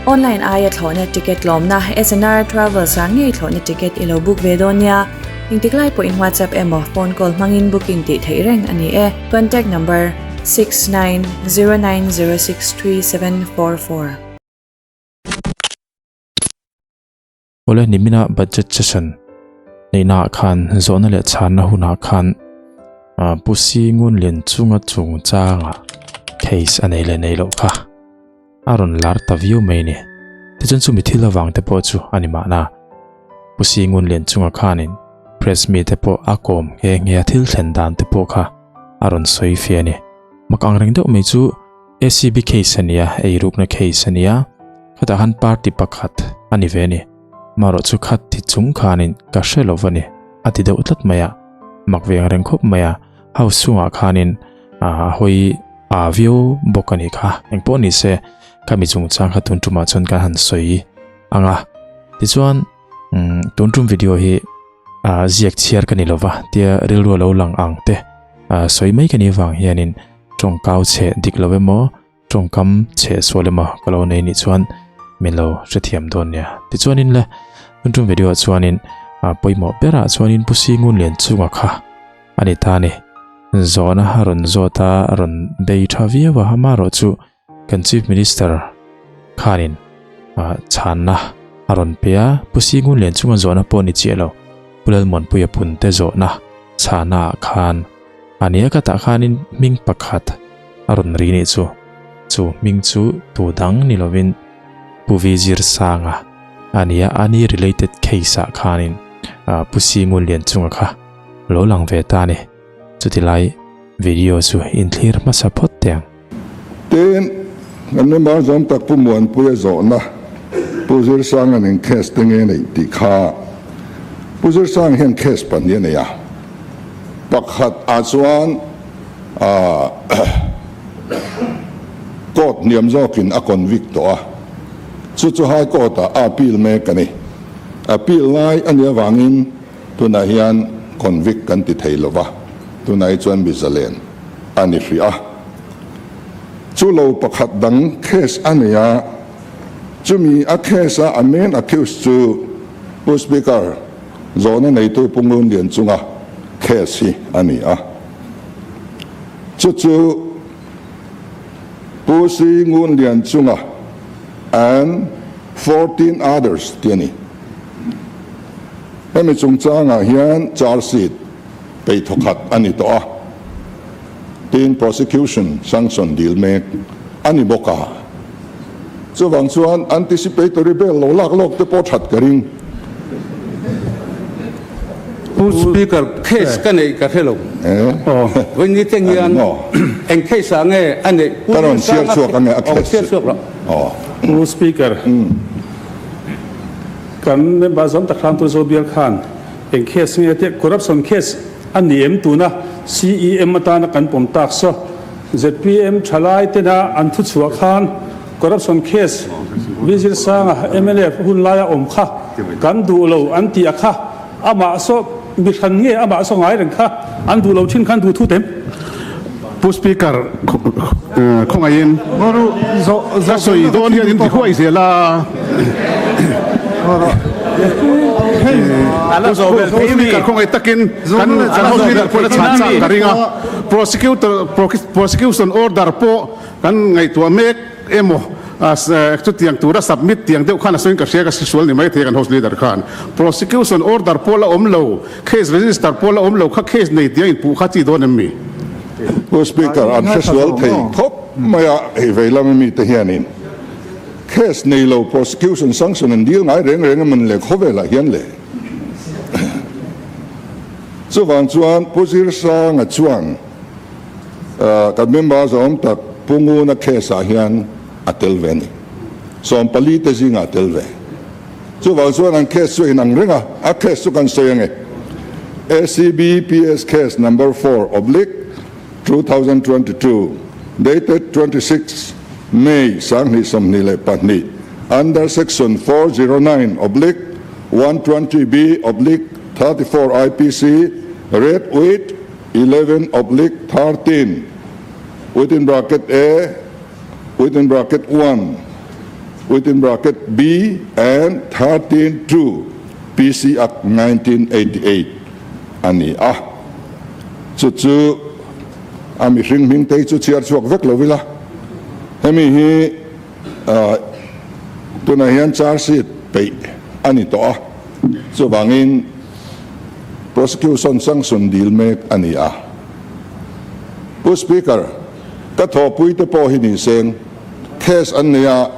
Online aia thlawhna ticket tlawmna SNR Travels ah ngei thlawhna ticket i lo book ve dawn nia. Engtik lai pawhin WhatsApp emaw phone call hmangin booking tih theih reng a ni e. Contact number, 6909063744. Awle nimina budget session neihna ah khan zawhna leh chhanna hunah khan Pu Singun Lian chunga chungchanga case a nei leh nei loh kha a rawn lar ta viau mai a ni. Tichuan chumi thil avang te pawh chu a ni mahna. Pu Singun Lian chunga khanin press mi te pawh a kawm nghe nghe a thil thlen dan te pawh kha a rawn sawi fia a ni. Mak ang reng deuh mai chu ACB case a nia, eirukna case a nia, khatah khan party pakhat a ni ve a ni. Marawh chu khat thi chung khanin ka hre lo va ni, a ti deuh tlat mai a, mak ve ang reng khawp mai a, house chhungah khanin a hawi a viau bawk a nih kha. Engpawh ni se, khami chungchang kha tun tumah chuan kan han sawi ang a. Tichuan, tun tum video hi ziak chhiar ka ni lo va, tia rilru a lo lang ang te sawi mai ka nih vang hianin tawngkau chhe dik lo emaw, Tawngkam chhe sual emaw ka lo nei nih chuan min lo hrethiam dawn nia. Tichuanin le, tun tum video ah chuanin pawimawh berah chuanin Pu Singun Lian chunga kha a ni ta a ni. Zawhna a rawn zawt a, a rawn bei tha viau a, amaherawh chu kan Chief Minister khanin chhanna a rawn pe a, Pu Singun Lian chunga zawhna pawh ni chiah lo, Pu Lalmuanpuia Punte zawhna chhana ah khan a nia ka tah khanin hming pakhat a rawn ri nih chu. Chu hming chu tu dang ni lovin Pu Vizir Sanga a nia, ani related case ah khanin Pu Singun Lianchunga kha lo lang ve ta a ni. Chuti lai video chu inthlir hmasa phawt teh ang. Tin, kan member zawm tak Pu Muanpuia zawhna Pu Zirsanga'n eng case te nge neih tih kha Pu Zirsang hian case pahnih a nei a, pakhat ah chuan court hniam zawkin a convict tawh a, chu chu High Court ah a appeal mek a ni. Appeal lai a nih avangin tunah hian convict kan ti thei lova, tunah hi chuan mi zalen a ni hrih a. Chu lo pakhat dang case a nei a, chumi a case a a main accused chu Pu Speaker zawhna neitu Pu Ngun Lian chunga case hi a ni a. Chu chu Pu Si Ngun Lian chunga and 14 others ti a ni. Hemi chungchangah hian charge sheet peih thawkhat a ni tawh a, tin prosecution sanction dil mek a ni bawk a. Chuvang chuan anticipatory bail lo lak lawk te pawh that ka ring. Pu Speaker, case ka neih ka hre lo. Vawiin te hian eng case ah nge a neih? Ka rawn chhiar chhuak ange a case chu. Pu Speaker, kan member zawm tak hram tu Zobial khan Eng case nge teh corruption case a ni em tuna CEM atana kan pawm tak saw zpm thalai tena an thu chhuah khan corruption case Vizir Sanga mnf hun laia awm kha kan duh lo an tih a kha amah saw mi hran nge amah saw ngai reng kha an duh lo thin khan duh thut em? Pu Speaker khawngaihin ka sawi dawn hian in ti huai zel a. Pu Speaker khawngaih takin kan kan house leader pawhin a chhan chak ka ring a. Prosecutor prosecution order pawh kan ngaihtuah mek emaw chutiang tura submit tiang deuh khan a sawiin ka hria ka hre sual ni maithei kan house leader khan. Prosecution order pawh la awm lo. Case register pawh la awm lo kha case nei tiang inpuh kha chi dawn em mi? Pu Speaker, an hre sual thei khawp mai a, hei vei lama mite hianin case nei lo prosecution sanction an dil ngai reng reng a man le khawvelah hian le. Chuvang chuan Pu Zirsanga chuan kan member zawm tak Pu Nguna case ah hian a tel ve a ni. 14 te zingah a tel ve. Chuvang chuan an case chu inang reng a, a case chu kan sawi ange. ACB PS Case Number 4/2022 dated 26 May 2022 under Section 409/120B/34 IPC read with 11/13 within bracket A within bracket 1. within bracket B and 13 2 PC Act 1988 a ni a. Chu chu a mihring hming te hi chu chhiar chhuak vek lo ila, hemi hi tunah hian charge sheet peih a ni tawh a, chuvangin prosecution sanction dil mek a ni a. Pu Speaker, ka thawhpui te pawh hi ni seng, case an nei a,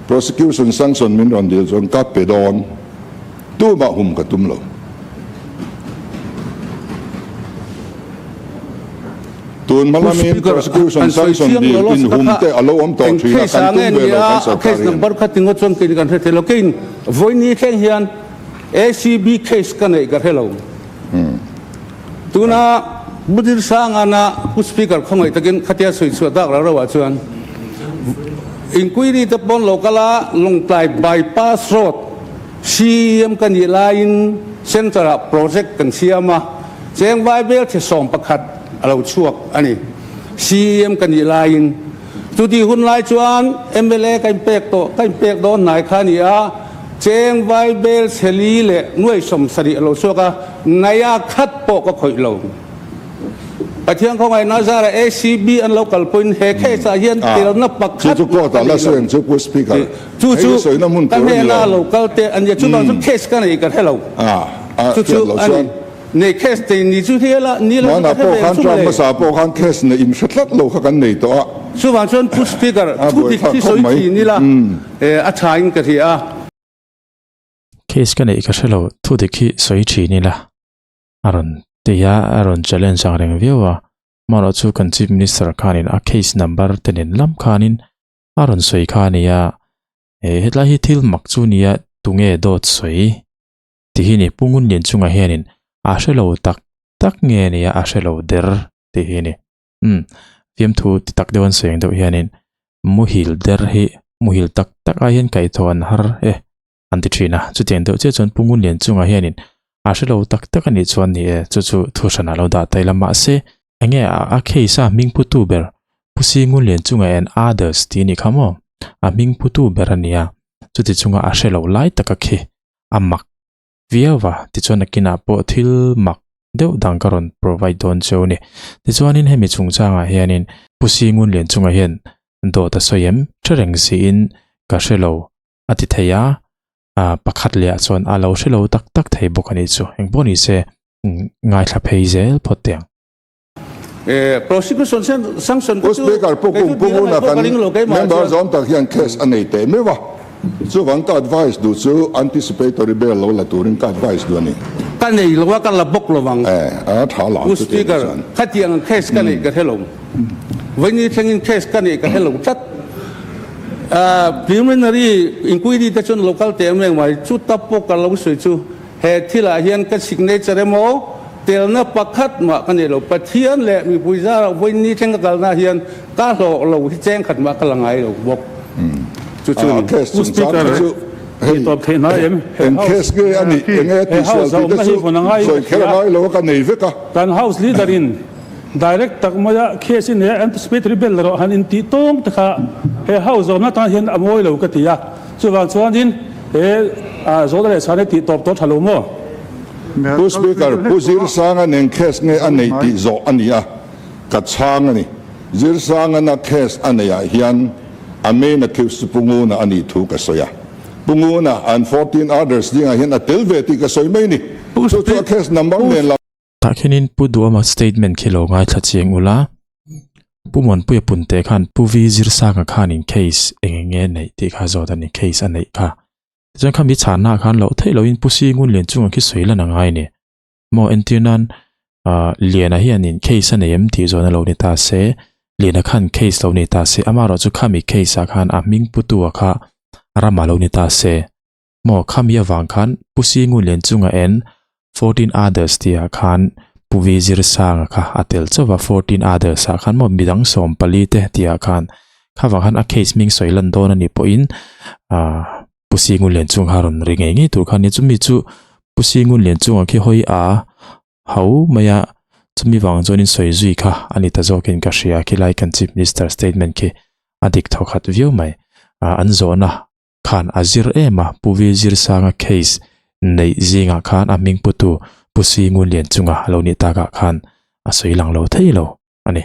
prosecution sanction min rawn dil chuan ka pe dawn, tumah hum ka tum lo. Tun hma lamin prosecution sanction dil inhum te a lo awm tawh thin a, kan tum ve lo kan sorkar hian. Number kha tingaw chuan kei kan hre thei lo, keiin vawiini thleng hian ACB case ka neih ka hre lo. Tuna Budir Sangana Pu Speaker khawngaih takin khatia sawi chhuah dak rau rauah chuan inquiry te pawn lo kal a, Lawngtlai bypass road CEM ka nih laiin Centre ah project kan siam a, cheng Vaibel the 11 a lo chhuak a ni. CEM ka nih laiin chuti hun lai chuan mla ka inpek tawh, ka inpek dawn hnai kha a ni a, cheng Vaibel chheli leh nuai 70 a lo chhuak a, Ngaia khat pawh ka khawih lo. Pathian khawngaih Nazara ACB an lo kalpuiin he case ah hian telna pakhat Chu chu court ah la sawi ang chu Pu Speaker. Chu chu ka hnena lo kal te an nia chuvang chu case ka nei ka hre lo. Chu chu a ni. Nei case te ni chu hi la ni lo ka hre ve ang chu mawle. Hmasa pawh khan case nei in hre tlat lo kha kan nei tawh a. Chuvang chuan Pu Speaker thu dik hi sawi thin ila a tha in ka hria a. Case ka neih ka hre lo, thu dik hi sawi thin ila a rawn ti a, a rawn challenge ang reng viau a, amaherawh chu kan Chief Minister khanin a case number te nen lam khanin a rawn sawi kha a ni a, eh hetlai hi thil mak chu nia tunge dawt sawi tih hi ni Pu Ngunlian chungah hianin a hre lo tak tak nge nia a hre lo der tih hi ni. Umm fiamthu ti tak deuh an sawi ang deuh hianin muhil der hi muhil tak tak ai hian kaihthawh an har e an ti thin a chutiang deuh chiah chuan Pu Ngunlian chungah hianin a hre lo tak tak a nih chuan ni e chu chu thu hranah lo dah ta ila mahse enge a case a hming putu ber Pu Si Ngunlian chungah hian others tih a nih kha maw a hming putu ber a ni a chuti chunga a hre lo lai taka khi a mak viau va, tichuan nakinah pawh thil mak deuh dang ka rawn provide dawn cheu a ni. Tichuanin hemi chungchangah hianin Pu Singunlian chungah hian dawt a sawi em? Hre reng siin ka hre lo a ti thei a, pakhat leh ah chuan a lo hre lo tak tak thei bawk a nih chu. Engpawh ni se ngaithla phei zel phawt teh ang. Prosecution sanction Pu Speaker, Pu Kum Punguna kan member zawm tak hian case a nei teh meuh a, chuvang ka advice duh chu anticipatory bail lo la turin ka advice duh a ni. Ka nei lo a, ka la bawk lo vang. Eh, a tha lo ang Pu Speaker, khatiang ang case ka neih ka hre lo. Vawiini thlengin case ka neih ka hre lo tlat. Preliminary inquiry te chuan lo kal teh em reng mai, chuta pawh ka lo sawi chu. He thilah hian ka signature emaw telna pakhat mah ka nei lo. Pathian leh mipui zarah vawiin thleng ka kalna hian ka hlawh lo hi cheng khat mah ka la ngai lo bawk. Chu chu ni. Pu Speaker, hei tawp theih hna em? Eng case nge a nih? Eng nge tihsual tih te chu sawi kher a ngai lo a, ka nei vek a. Kan House Leader in direct tak maia case in he anticipatory bail erawh han intih tawng te kha he House zawmna tan hian a mawi lo ka ti a. Chuvang chuanin he zawhna leh chhana tih tawp tawh tha lo maw? Pu Speaker, Pu Zirsanga nen case nge a neih tih zawh a ni a, ka chhang a ni. Zirsangana case a neih ah hian a main accused chu Pu Nguna a nih thu ka sawi a. Pu Nguna and 14 others dingah hian a tel ve tih ka sawi mai ni. Chu chu a case number nen lam. Tah khianin Pu Duama statement khi lo ngaithla chiang ula, Pu Muanpuia Punte khan Pu Vi Zirsanga khanin case eng eng nge neih tih kha zawt a ni, case a neih kha. Tichuan khami chhanna ah khan loh theih lohin Pu Si Ngunlian chungah khi sawi lan a ngai ni. Maw entir nan ah Liana hianin case a nei em tih zawhna lo ni ta se, Liana khan case lo nei ta se, amaherawh chu khami case ah khan a hming putu-a kha rama lo ni ta se. Maw khami avang khan Pu Singunlian chunga en 14 others tih ah khan Pu Vi Zirsanga kha a tel chauh va 14 others ah khan maw midang 14 te tih ah khan kha vang khan a case hming sawi lan dawn a nih pawhin ah Pu Singunlian chung kha rawn ri ngei ngei tur kha a ni chumi chu Pu Singunlian chunga khi hawi a ho mai a chumi vang chuanin sawi zui kha a ni ta zawkin ka hria khilai kan Chief Minister statement khi a dik thawkhat viau mai ah an zawhna. khan a zir em a, Pu V Zirsanga case neih zingah khan a hming putu Pu Singunlian chunga lo nih takah khan a sawi lang lo thei lo a ni.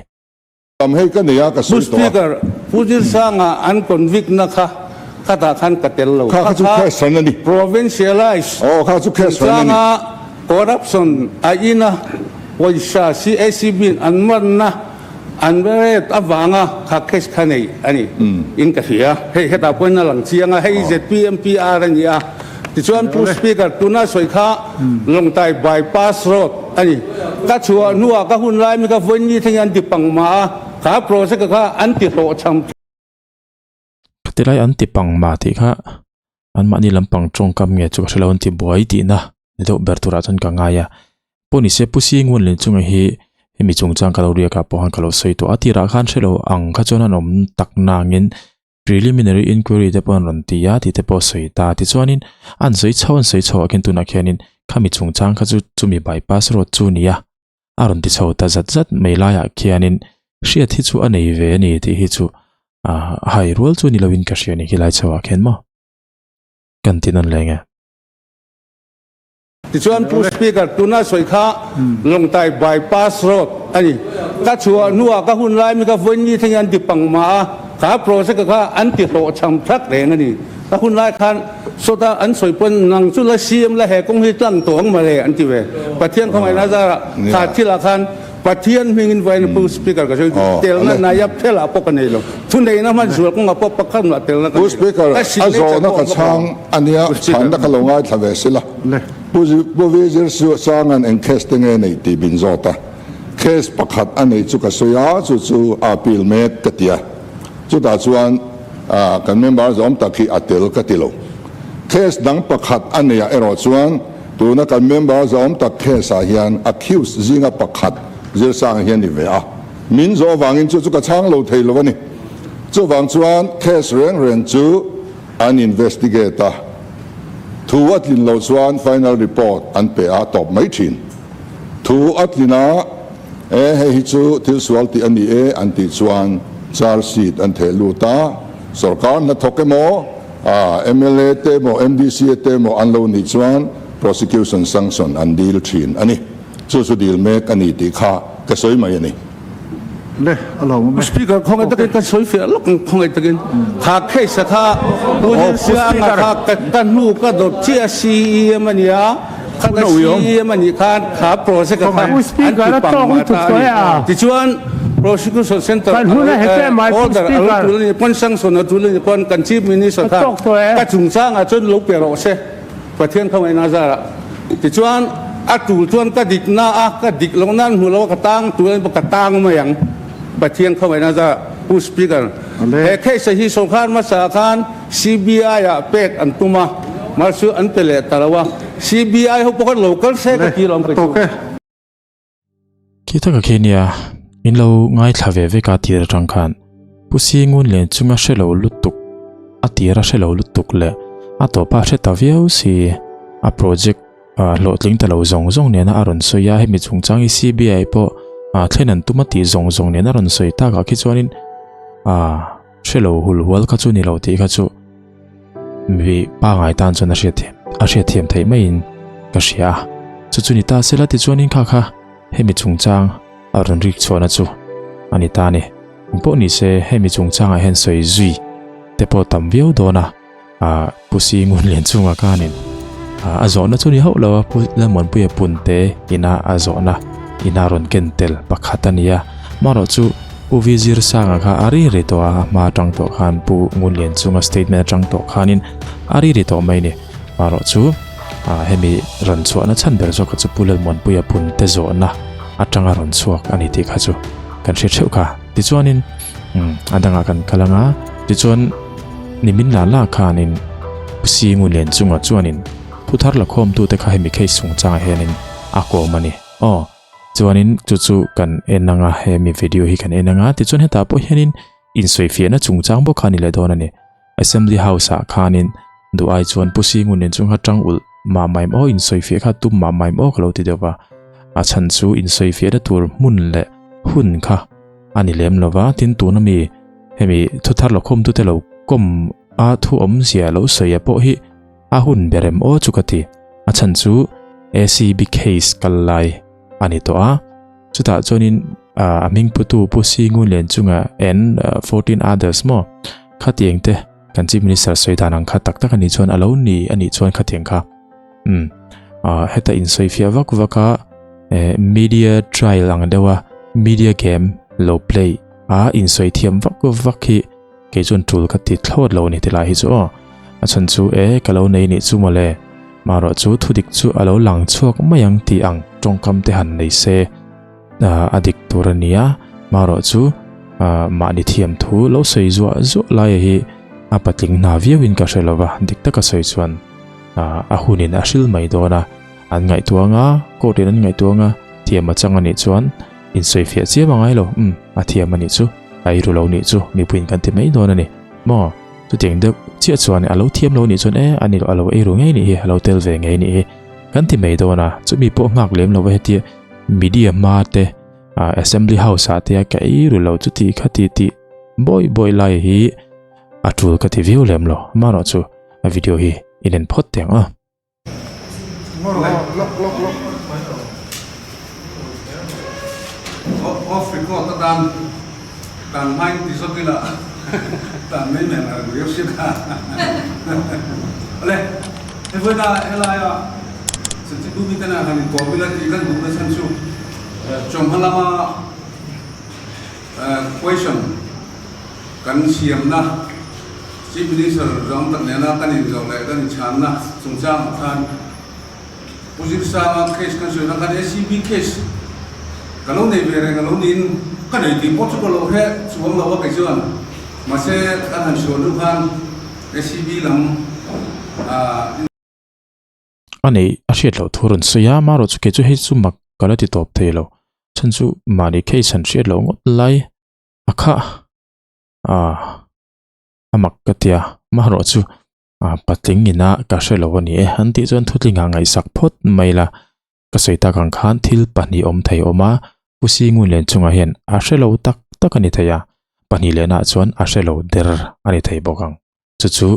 Tam hei ka nei a, ka Pu sawi tawh a. Speaker, Pu Zirsanga an convict na kha khatah khan ka tel lo. Kha kha chu case hran a ni. Provincialize Aw, kha chu case hran a ni. chungchanga corruption a ina pawisa CACB in an manna an ret avanga kha case kha nei a ni in ka hria. Hei hetah pawhin a lang chiang a, hei zpm PR a ni a. Tichuan Pu Speaker, tuna sawi kha Lawngtlai Bypass Road a ni. Ka chhuah hnuah ka hun lai mi kha vawiin thlengin an ti pang mah a, kha project kha an ti hlawhchham. Khati lai an ti pang mah tih kha anmahni lampang tawngkam nge chu ka hrelo an ti buai tihna ni deuh ber turah chuan ka ngai a. Pawh nise Pu Singun Lenchunga hi hemi chungchang ka lo riakah pawh khan ka lo sawi tawh a, tirah khan hrelo ang kha chuan an awm tak nangin Preliminary inquiry te pawh an rawn ti a tih te pawh a sawi ta. Tichuanin an sawi chho an sawi chho ah khian tunah khianin khami chungchang kha chu chumi bypass road chu nia a rawn ti chho ta zat zat mai laiah khianin hriat hi chu a nei ve a ni tih hi chu ah hai rual chu ni loin ka hria a ni khilai chho ah khian maw kan ti nawn leh nge. Tichuan Pu Speaker, tuna sawi kha Lawngtlai Bypass Road a ni. Ka chhuah hnuah ka hun lai mi kha vawiin ni thlengin an ti pang mah a, kha project kha an ti hlawhchham thak reng a ni. Ka hun lai khan sawta an sawi pawn nang chu la CM la he kawng hi tlang tawh ang mawle an ti ve. Pathian khawngaihna zarah kha thilah khan Pathian hmingin vawiin Pu Speaker ka sawi duh. Telna naiap thelah pawh ka nei lo. Thuneihna hman zual kawngah pawh pakhat mah telna ka Pu nei lo. Speaker, Ka a signature zawhna pawh ka ka chhang hmu. a nia, Pu Speaker. chhanna ka lo ngaithla ve sila. Pu Pu Vizir Sanga'n eng case te nge nei tih min zawt a. Case pakhat a nei chu ka sawi a, chu chu a appeal mek ka ti a. Chutah chuan kan member zawm tak hi a tel ka ti lo. Case dang pakhat a neiah erawh chuan Tuna kan member zawm tak case ah hian accused zinga pakhat zirsang hi a ni ve a, min zawh avangin chu chu ka chhang lo thei lo a ni. Chuvang chuan case reng reng chu an investigate a, thu a tlin loh chuan final report an pe a tawp mai thin. Thu a tlin a, e hei hi chu thil sual tih a ni e an tih chuan charge sheet an theh lut a, sorkar hnathawk emaw, A mla te emaw MDC te emaw an lo nih chuan prosecution sanction an dil thin a ni. Chu chu dil mek a ni tih kha ka sawi mai a ni. Le, a lo awm e. Speaker, khawngaih takin ka sawi fiah lawk ang, khawngaih takin. Kha case a kha Pu Zirsianga kha ka hnu ka dawt chiah CEM a nia, kha ka CEM a nih khan kha project a kha an ti pang mah ta a ni. Tichuan Prosecution Centre order a lo tul a nih pawn sanction a tul a nih pawn kan Chief Minister khan ka chungchangah chuan lo pe rawh se Pathian khawngaihna zarah. Tichuan a tul chuan ka dik na a, ka dik loh nan hmu lo a ka tang tul a nih pawh ka tang mai ang Pathian khawngaihna zarah. Pu Speaker, he case hi sorkar hmasa khan CBI ah pek an tum a, mahse an pe leh ta lo a, CBI ho pawh khan lo kal se ka ti lo ang kei chu. Khi taka khi nia, min lo ngaithla ve vek a tir atang khan Pu Singun len chunga hre lo lutuk, a tira hre lo lutuk leh a tawpa hre ta viau si a project hlawhtling ta lo zawng zawng nena a rawn sawi a, hemi chungchang hi CBI pawh thlen an tum a tih zawng zawng nena a rawn sawi takah khi chuanin hre lo hul hual kha chu ni lo tih kha chu mi pangai tan chuan a hriat thiam a hriat thiam theih maiin ka hria a chu chu ni ta sela tichuanin kha kha hemi chungchang a rawn rik chhuahna chu a ni ta a ni eng pawh ni se hemi chungchangah hian sawi zui te pawh tam viau dawn a ah Pu Singun lian chungah khanin ah a zawhna chu ni hauh lo a Pu Lalmuanpuia punte ina a zawhna ina rawn ken tel pakhat a ni a marawh chu Pu Vi Zirsanga kha a ri ri tawh a a hma atang tawh khan Pu Ngunlian chunga statement atang tawh khanin a ri ri tawh mai a ni marawh chu ah hemi rawn chhuahna chhan ber zawk kha chu Pu Lalmuanpuia punte zawhna atanga rawn chhuak a ni tih kha chu kan hre theuh kha tichuanin umm a dangah kan kal anga tichuan Nimin la la khanin Pu Singu nen chungah chuanin thu thar la khawmtute kha hemi case chungchangah hianin a kawm a ni. Aw, chuanin chu chu kan en anga hemi video hi kan en anga tichuan hetah pawh hianin insawifiahna chungchang bawk kha a ni leh dawn a ni. Assembly House ah khanin duh ai chuan Pu Singu nen chung kha tang ulh mah maim aw insawifiah kha tum mah maim aw ka lo ti deuh va. A chhan chu insawifiahna tur hmun leh hun kha a ni lem lova, tin tuna mi hemi thuthar la khawmtute lo kawm a thu awmzia lo sawi a pawh hi a hun ber em aw chu ka ti. A chhan chu ACB case kal lai a ni tawh a, chutah chuanin a hming putu Pu Singu Lian chunga and 14 others maw khatiang te kan Chief Minister sawi dan ang kha tak tak a nih chuan a lo ni a nih chuan khatiang kha umm heta insawi fiah vak vak a media trial ang deuh a media game lo play a insawi thiam vak vak hi Kei chuan tul ka ti thlawt lo a ni tilai hi chu aw. A chhan chu e, ka lo nei nih chu mawle. Marawh chu thudik chu a lo lang chhuak mai ang tih ang tawngkam te han nei se a dik tur a nia. Marawh chu mahni thiam thu lo sawi zuah zuah laia hi a patling hna viauin ka hre lova, dik taka sawi chuan a hunin a hril mai dawn a. An ngaihtuah anga, court in an ngaihtuah anga, thiam a chang a nih chuan insawifiah chiam a ngai lo, umm, a thiam a nih chu. A i ru lo nih chu mipuiin kan ti mai dawn a ni. Maw? Chutiang deuh chiah chuan a lo thiam lo nih chuan e, a ni a lo ei ru ngei nih hi, a lo tel ve ngei nih hi kan ti mai dawn a. Chumi pawh nghak lem lo va hetia media hma te, assembly house ah te a ka ei ru lo chuti kha ti tih bawi bawi lai hi a tul ka ti viau lem lo. Amaherawhchu a video hi i nen phawt teh ang a. Off record atan dan hmain ti zawk ila dan mai mai ang riau si kha. Awle, hei vawiina helaia Chanchinbu miten a han inkawm ila tih kan duhna chhan chu chawhma lama question kan siamna Chief Minister zawng tak nena kan inzawh leh kan inchhanna chungchangah khan Pu Zirsanga case kan sawi na khan ACB case ka lo nei ve reng a lo niin ka nei tih pawh chu ka lo hre chuang lo a kei chuan mahse kan han chhuah hnu khan ACB lam ah A nei a hriat loh thu rawn sawi a, marawh chu kei chu hei chu mak ka la ti tawp thei lo chhan chu mahni case han hriat loh ngawt lai a khah a a mak ka ti a, marawh chu patling ina ka hre lo a ni e an tih chuan thutlingah ngaihsak phawt mai la ka sawi tak ang khan thil pahnih awm thei awm a Pu Singun Lian chungah hian a hre lo tak tak a ni thei a pahnih lehna chuan a hre lo der a ni thei bawk ang chu chu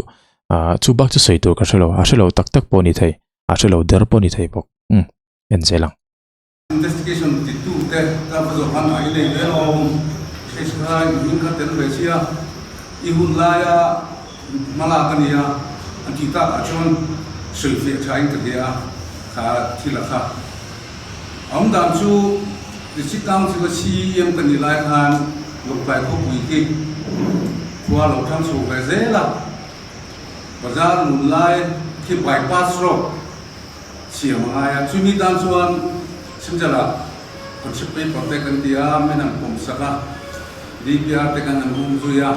chu bak chu sawi tur ka hre lo a hre lo tak tak pawh a ni thei a hre lo der pawh a ni thei bawk umm en zel ang. Investigation ti tu te ka va zawh khan a i nei ve lo case kha i hming kha tel ve sia i hun laia hmalak a nia an tih tak ah chuan sawifiah tha in ka hria a kha thil a kha a awm dan chu District Council a CEM ka nih lai khan Lawngtlai khawpui khi khua lo thlang chho ve zel a bazar nun lai khi bypass road siam a ngai a, chumi tan chuan Central-ah concept paper te kan ti a, min han pawm sak a, DPR te kan han um zui a,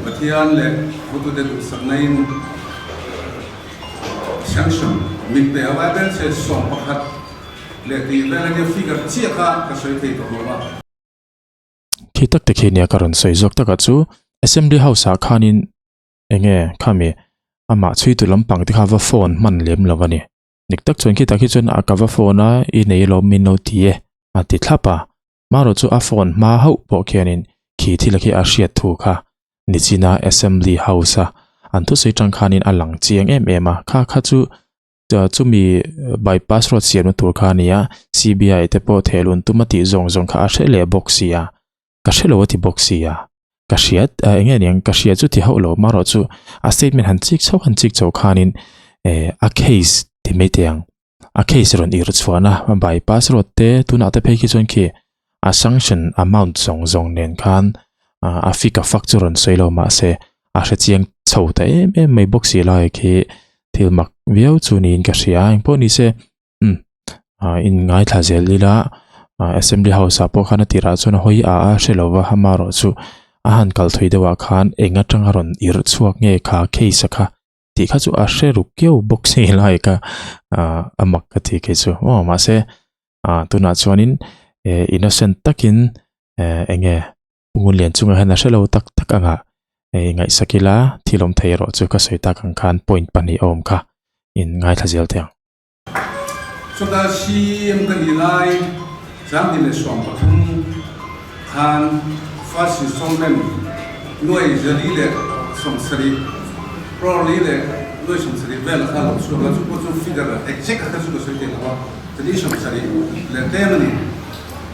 Pathian leh hotute duhsakna in sanction min pe a, Bible che 11 leh tih vel ania figure chiah kha ka sawi thei tawh lo a. Khi tak te khi nia ka rawn sawi zawk takah chu Assembly House-ah khanin Enge khami amah chhuitu lampang te kha va phone hman lem lo a ni. Dik tak chuan khitah khi chuan a ka va phone a i nei lawm min lo ti e a ti thlap a. Marawh chu a phone hma hauh pawh khianin khi thil khi a hriat thu kha nichina Assembly House a an thusawi tang khanin a lang chiang em em a. Kha kha chu chumi bypass road siamna tur kha a ni a, CBI te pawh thehlun tum a tih zawng zawng kha a hre leh bawk si a. Ka hre lo a ti bawk si a, ka hriat eh eng nge niang ka hria chu ti hauh lo marawh chu a statement han chik chho han chik chho khanin eh a case ti mai teh ang a case rawn ir chhuahna a bypass road te tunah te phei khi chuan khi a sanction amount zawng zawng nen khan a fik a fak chu rawn sawi lo mahse a hre chiang chho ta em em mai bawk si lai khi thil mak viau chu niin ka hria engpawh ni se Umm in ngaithla zel ila assembly house ah pawh khan a tirah chuan a hawi a a hre lova amarawh chu a han kal thui deuh ah khan eng atanga rawn irh chhuak nge kha case a kha tih kha chu a hre ruk kiau bawk si lai kha a mak ka ti kei chu aw mahse tunah chuanin innocent takin eng nge Ngun lian chungah hian a hre lo tak tak anga hei ngaihsak ila thil awm thei erawh chu ka sawi tak ang khan point pahnih a awm kha in ngaithla zel teh ang. Chutah CM ka nih lai 2013 khan first installment nuai 440. sawmsarih crore li leh nuai sawmsarih vel a kha lo chhuak a, chu pawh chu figure exact a kha chu ka sawi thei lo a, chani 70 leh tlem a ni.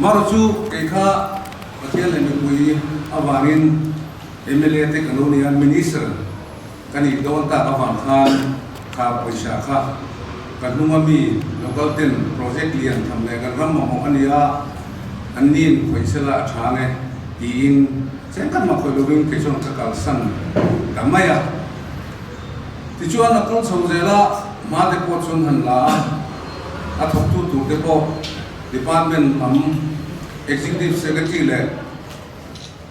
Marawh chu kei kha Pathian leh mipui avangin mla te ka lo ni a, Minister ka nih dawn tak avang khan kha pawisa kha ka hnunga mi local ten project lian tham leh kan ram mamawh a nia, an nin khawih sela a tha nge tiin chengkhat mah khawih lovin kei chuan ka kalsan ta mai a. Tichuan a kal chho zel a, hma te pawh chuan han la a, a thawktu tur te pawh department lam executive secretary leh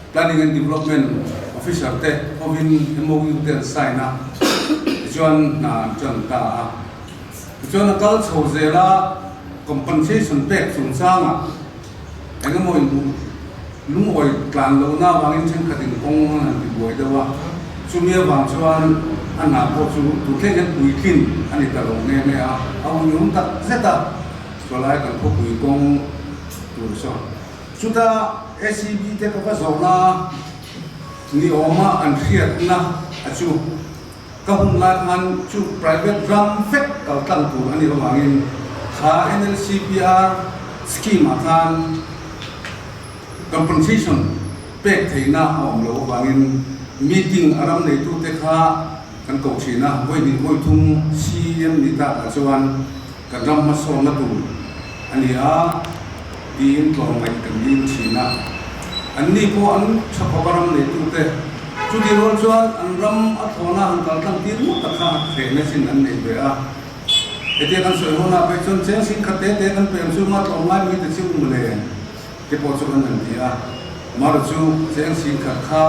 Planning and Development Officer te hovin MOU te an sign a, tichuan hna an tan ta a. Tichuan a kal chho zel a, compensation pek chungchangah eng emaw inhmuh lungawi tlan lohna avangin thenkhatin kawng an han tibuai deuh a, chumi avang chuan a hna pawh chu tun thleng hian puitlin a ni ta lo nghe nghe a, a uiawm tak zet a, chawlai kan khawpui kawng tur saw. Chuta SEB te ka va zawhna ni awma an hriatna a chu ka hun lai khan chu private ram vek kal tlang tur a nih avangin kha NLCPR scheme ah khan compensation pek theihna a awm loh avangin meeting a ram neitute kha kan ko thin a, vawi hnih vawi thum CEM ni tak ah chuan Kan ram hmasawnna tur a ni a tiin tlawmngaih kan ding thin a. Anni pawh an tha khawp a ram neitute. Chuti rual chuan an ram a thlawna han kal tlang tir ngawt tak kha hrehna chin an nei ve a. Hetia kan sawi ho na phei chuan cheng sing khat te te kan pem chu nga tlawmngai mai ta chiu mawle te pawh chu kan han ti a. Mara chu cheng sing khat kha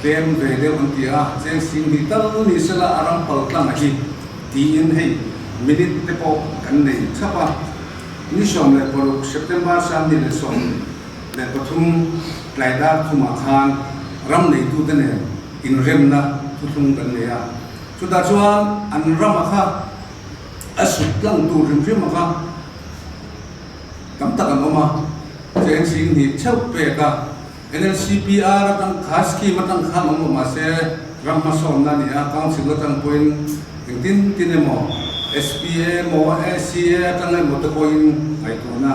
tlem ve deuh an ti a, cheng sing hnih tal ni sela a ram pal tlang a hi. Tiin hei minute te pawh kan nei chhap a, ni 16 September 2013 tlai dar thumah khan ram neitute nen inremna thuthlung kan nei a, chutah chuan an rama kha a sut tlang tur hrim hrim a kha tam tak an awm a, cheng 2000 theuh pek a, NLCPR atang kha scheme atang khan awm lo mahse ram hmasawnna a ni a, council atang pawhin engtin tin emaw SPA emaw ACA atang emaw te pawhin ngaihtuahna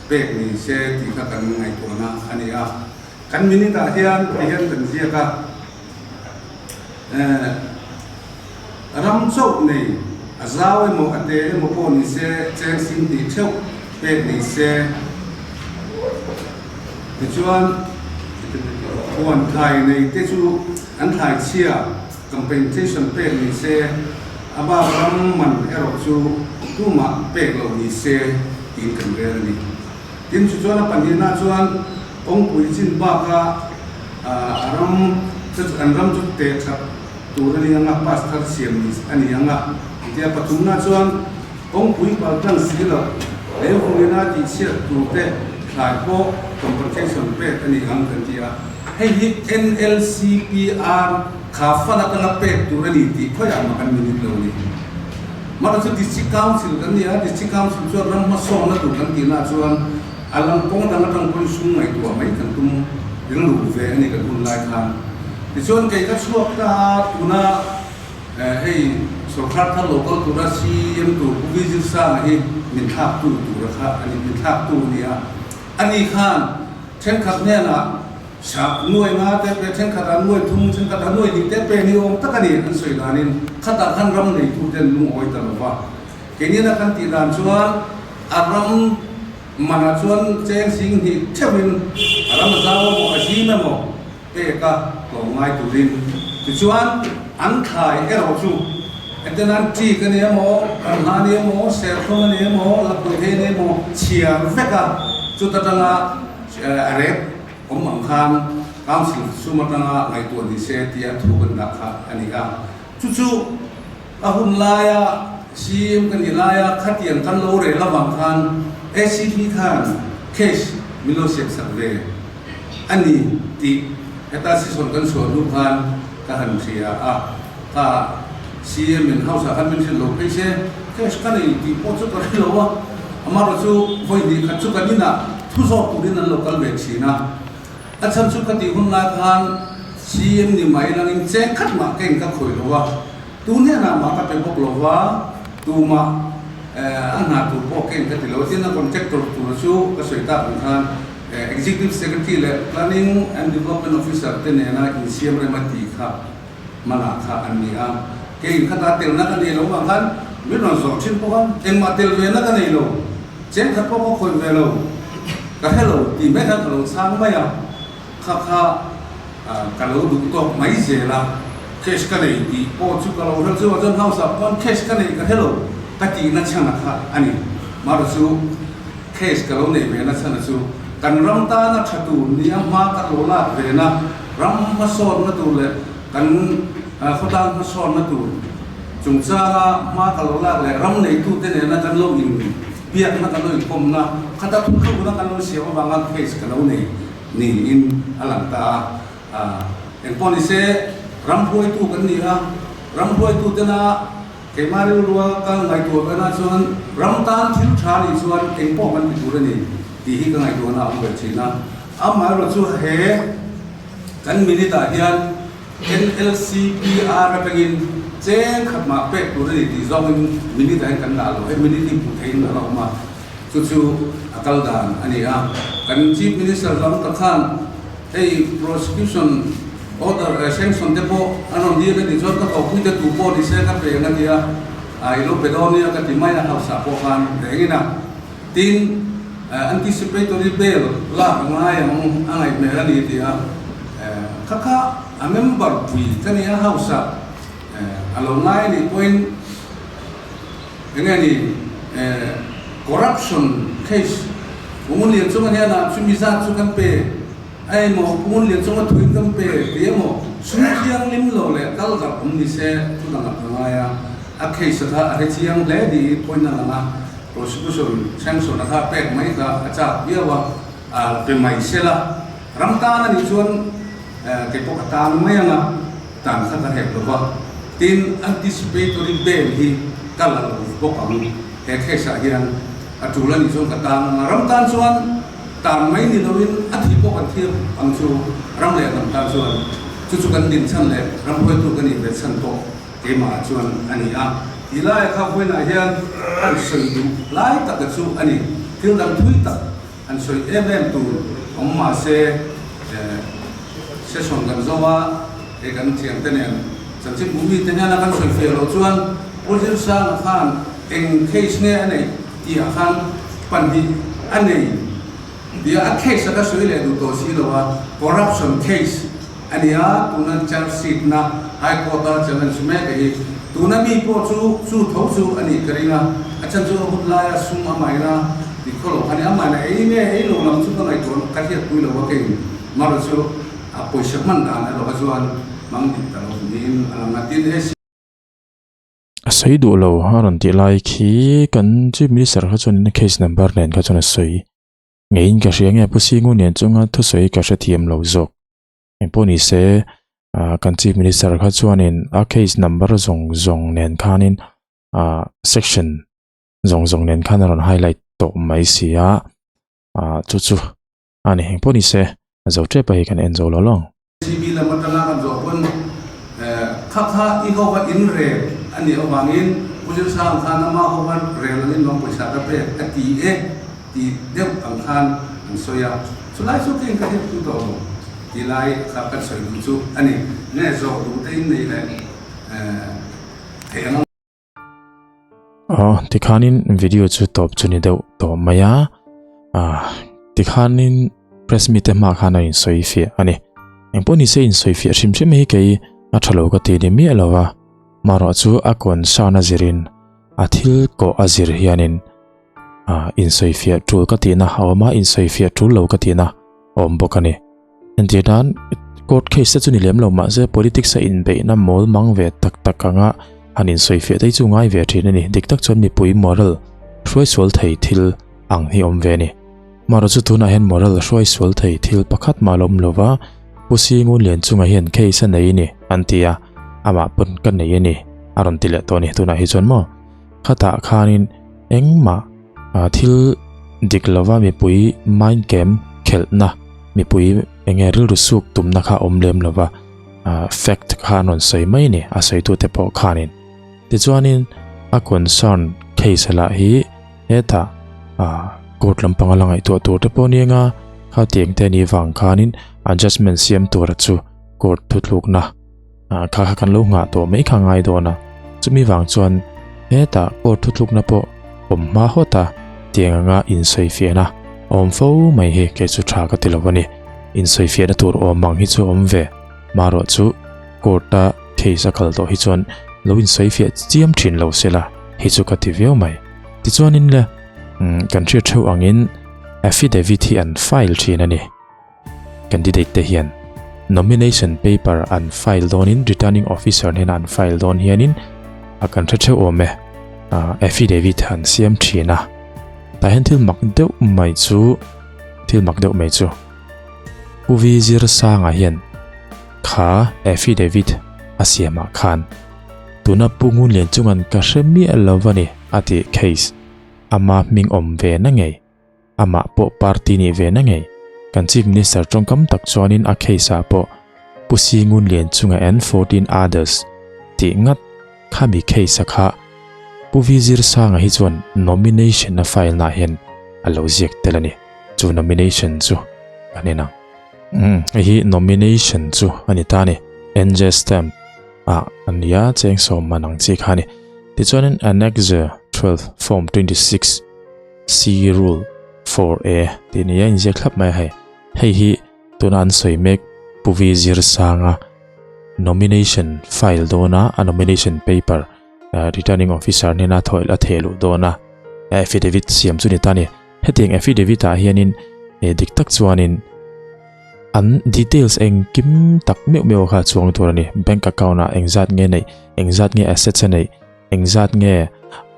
pek ni se tih kha kan ngaihtuahna a ni a. Kan minute ah hian ti hian kan ziak a, eh ram chauh nei a zau emaw a te emaw pawh ni se cheng 20,000 theuh pek ni se. Tichuan, huan thlai nei te chu an thlai chhia compensation pek ni se, a bak ram man erawh chu tumah pek loh ni se tiin kan rel a ni. Tin, chu chuan a pahnihna chuan kawngpui chin baka a ram chu an ram chu teh that tur a ni ang a, pass thar siam ni a ni ang a. Engtia pathumna chuan Kawngpui pal tlang si lo, lei vungina tihchhiat tur te thlai pawh compensation pek a ni ang kan ti a. Hei hi NLCPR kha fund atanga pek tur a ni tih khawiah mah kan minute lo a ni. Mara chu District Council kan ni a, District Council chuan ram hmasawnna tur kan tihna chuan a lam kawng dang atang pawhin sum ngaihtuah mai kan tum rilru ve a ni kan hun lai khan. Tichuan kei ka chhuak ta a, tuna Hei sorkar thar lo kal tura CEM tur Pu Vijil Sanga hi min thlaktu tura kha a ni, min thlaktu a ni a. Ani khan thenkhat hnenah sap nuai nga te pe, thenkhat ah nuai thum, thenkhat ah nuai hnih te pe ni awm tak a ni an sawi danin khatah khan ram neitu ten lungawi ta lo va. Keinian a kan tih dan chuan a ram manah chuan cheng 20,000 theuhin a ram a zau emaw a zim emaw, pek a tlawm ngai turin. Tichuan, an thlai erawh chu entirnan ṭik a ni emaw, ramhla a ni emaw, serthlum a ni emaw, lakpui thei a ni emaw chhiar vek a, chuta tanga a rep awm ang khan Council sum atanga ngaihtuah ni se tia thu kan dah kha a ni a. Chu chu a hun laia CM ka nih laia khatiang kan lo rel avang khan ACP khan case min lo siamsak ve. A ni tih heta session kan chhuah hnu khan ka han hria a, ka CM in house ah khan min hrilh lo phei se, cash ka nei tih pawh chu ka hre lo a, amaherawh chu vawi hnih khat chu kan inah thu zawk turin an lo kal ve thin a, a chhan chu ka tih hun lai khan. CM ni mai langin cheng khat mah keng ka khawih lo a, tu hnenah mah ka pe bawk lo va, tumah a hna tur pawh keng ka ti lo. Tin, a contractor tur chu ka sawi tak ang khan Executive Secretary leh Planning and Development Officer te nena insiam rem a tih kha hmanah kha an ni a. Kei khata telna ka nei lo vang khan min rawn zawh thin bawk a, engmah tel ve na ka nei lo, cheng khat pawh ka khawih ve lo, ka hre lo tih mai khan ka lo chhang mai a. Kha kha ka lo duh tawk mai zel a, cash ka nei tih pawh chu ka lo hre chu a chuan house ah pawn cash ka nei ka hre lo ka tihna chhan a kha a ni. Mahra chu cash ka lo neih ve na chhan a chu kan ram tana tha tur nia hma ka lo lak ve na, ram hmasawnna tur leh kan khawtlang hmasawnna tur chungchanga hma ka lo lak leh ram neitute nena kan lo in biakna kan lo inkawmna khata thuthlukna kan lo siam avanga cash ka lo nei. Niin a lang ta a. Engpawh ni se, ram hruaitu kan ni a, ram hruaitu tena keimah rilrua ka ngaihtuah ve na chuan ram tan thil tha nih chuan engpawh kan ti tur a ni tih hi ka ngaihtuahna a awm ve thin a. Amaherawh chu he kan minute ah hian NLCPR atangin cheng khat mah pek tur a ni tih zawngin minute ah hian kan dah lo. He minute hi hmuh theihin a la awm a. Chu chu a kal dan a ni a. Kan Chief Minister lam tak khan hei prosecution order eh sanction te pawh an rawn dil a nih chuan ka kohpui te tu pawh ni se ka pe ang a ti a, ah i lo pe dawn nia ka ti mai a hausa pawh khan rengin a. Tin, anticipatory bail lak a ngai ang a ngaih hmel a ni ti a, kha kha a member pui ka nia hausa a lo ngai a nih pawhin, Enge ni corruption case Pungun Lian chunga hian chumi zat chu kan pe a emaw Pungun Lian chunga thuin kan pe ti emaw sum thianghlim lo leh kal darh awm ni se thu dangah ka ngai a, a case kha a hre chiang hle niin point a lang a, prosecution sanction a kha pek mai kha a chak viau a, a pe mai sela ram tan a nih chuan kei pawh ka tan mai ang a. Dan kha ka hek lo va, tin anticipatory bail hi ka la lo bawk ang. He case ah hian a tul a nih chuan ka tan ang a, ram tan chuan tan mai ni loin a thih pawh kan thir ang chu ram leh hnam tan chuan chu chu kan din chhan leh ram hruaitu ka nih ve chhan pawh keimah ah chuan a ni a. Ti laia kha vawiinah hian an sawi duh lai taka chu a ni, thil dang thui tak. An sawi em em tur awm mah se session kan zo a, hei kan thiamte nen chanchin bu mite hian a kan sawi fiah loh chuan Pu Zirsanga khan eng case nge a neih tih ah khan pahnih a nei tia a case a ka sawi leh duh tawh si lo a, corruption case a ni a, tuna charge sheet na High Court a challenge mek a hi tuna mi pawh chu chu tho chu a nih ka ring a, a chhan chu a hun laia sum a maina tih khaw lo kha ni, a maina ei nge ei lo lam chu ka ngaihtuah ka hriatpui lo a kei mara chu a pawisa hman dan erawh kha chuan hmang dik ta lo niin a lang a, tin AC. A sawi duh lo a rawn tih lai khi kan Chief Minister kha chuan in case number nen kha chuan a sawi ngeiin ka hria nge Pu Singu nen chunga thusawi ka hrethiam lo zawk. Engpawh ni se ah kan chief minister kha chuanin a case number zawng zawng nen khanin ah section zawng zawng nen khan a rawn highlight tawh mai si a ah chu chu a ni engpawh ni se a zo tep a hei kan en zo lo lo ang. CB lam atanga kan zawh pawn kha kha i ho va in rel a nih avangin Pu Zirsang khan ama ho va rel angin lawng pawisa ka pek a ti e. Tih deuh ang khan an sawi a, chulai chu keng ka hriat tu tawh lo tih lai kha kan sawi duh chu a ni. Nge zawh duh te in nei leh thei ang a. Aw tikhanin video chu tawp chu ni deuh tawh mai a, ah tikhanin press meet te hma khan a insawi fiah a ni. Engpawh ni se insawi fiah hrim hrim hi kei a tha lo ka ti ni miah lo va, marawh chu a concern a zirin a thil kawh a zir hianin ah insawifiah tul ka tihna a awm a insawifiah tul lo ka tihna a awm bawk a ni entir nan court case te chu ni lem lo mahse politics a inbeihna mawl mang ve tak tak anga han insawifiah te hi chu ngai ve thin a ni dik tak chuan mipui moral hruai sual thei thil ang hi awm ve a ni marawh chu tunah hian moral hruai sual thei thil pakhat mah la awm lo va Pu Singun Lian chungah hian case a nei a ni an ti a amah pawn ka nei a ni a rawn ti leh tawh a ni tunah hi chuan maw khatah khanin Engmah thil dik lova mipui mind game khelhna, mipui enge rilru suk tumna kha awm lem lova. Fact kha an rawn sawi mai ni a sawitute pawh khanin. Tichuanin a concern case lah hi hetah court lampanga la ngaihtuah tur te pawh ni anga kha tiang te ni vang khanin adjustment siam tura chu court thuthlukna kha kha kan lo nghah tawh mai kha ngai dawn a. Chumi vang chuan hetah court thuthlukna pawh awm hma hawt a tiang anga insawifiahna a awm fo mai hi kei chu tha ka ti lo a ni. Insawifiahna tur awm ang hi chu awm ve. Marawh chu court a case a kal tawh hi chuan lo insawifiah chiam thin lo sela hi chu ka ti viau mai. Tichuanin le kan hriat theuh angin affidavit hi an file thin a ni. Candidate te hian nomination paper an file dawnin returning officer hnena an file dawn hianin a kan hre theuh awm e affidavit an siam thin a. Tah hian thil mak deuh mai chu thil mak deuh mai chu Pu Vi Zirsanga hian kha affidavit a siamah khan tuna Pu Ngunlian chungan ka hre miah lo a ni a tih case ama hming awm ve na ngei amah pawh party nih ve na ngei kan Chief Minister tawngkam tak chuanin a case ah pawh Pu Si Ngunlian chunga and 14 others tih ngat khami case a kha Pu Vi Zirsanga hi chuan nomination a file na hian a lo ziak tel a ni. Chu nomination chu kan en ang. Umm hei hi nomination chu a ni ta a ni. NJ stamp ah a nia cheng sawm man ang chi kha a ni. Tichuanin Annexure 12 Form 26 C Rule 4A tih nia inziak thlap mai a hei. Hei hi tuna an sawi mek Pu Vi Zirsanga nomination file dawna a nomination paper returning officer hnena thawih a theh luh dawna affidavit siam chu ni ta a ni. Hetiang affidavit ah hianin eh dik tak chuanin an details engkim tak meuh meuh kha chuang tur a ni. Bank account ah engzat nge neih, engzat nge assets a neih, engzat nge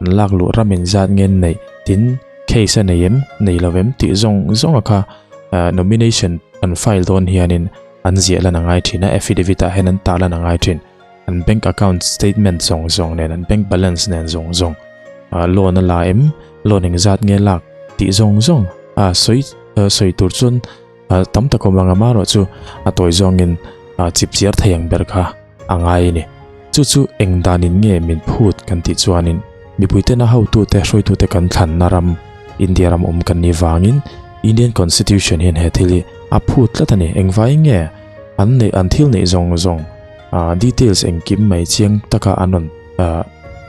an lak luh ram engzat nge an neih tin case a nei em, nei lo em tih zawng zawng a kha nomination an file dawn hianin an ziah lan a ngai thin a, affidavit ah hian an tah lan a ngai thin. An bank account statement zawng zawng nen, an bank balance nen zawng zawng, loan a la em, loan engzat nge lak tih zawng zawng a sawi sawi tur chuan tam tak awm ang a marawh chu a tawi zawngin chip chiar thei ang ber kha a ngai a ni. Chu chu eng danin nge min phut kan tih chuanin mipui tena hotute hruaitute kan thlanna ram India ram awm kan nih vangin Indian Constitution hian he thil hi a phut tlat a ni. Engvaiin nge an neih an thil neih zawng zawng details engkim mai chiang taka an rawn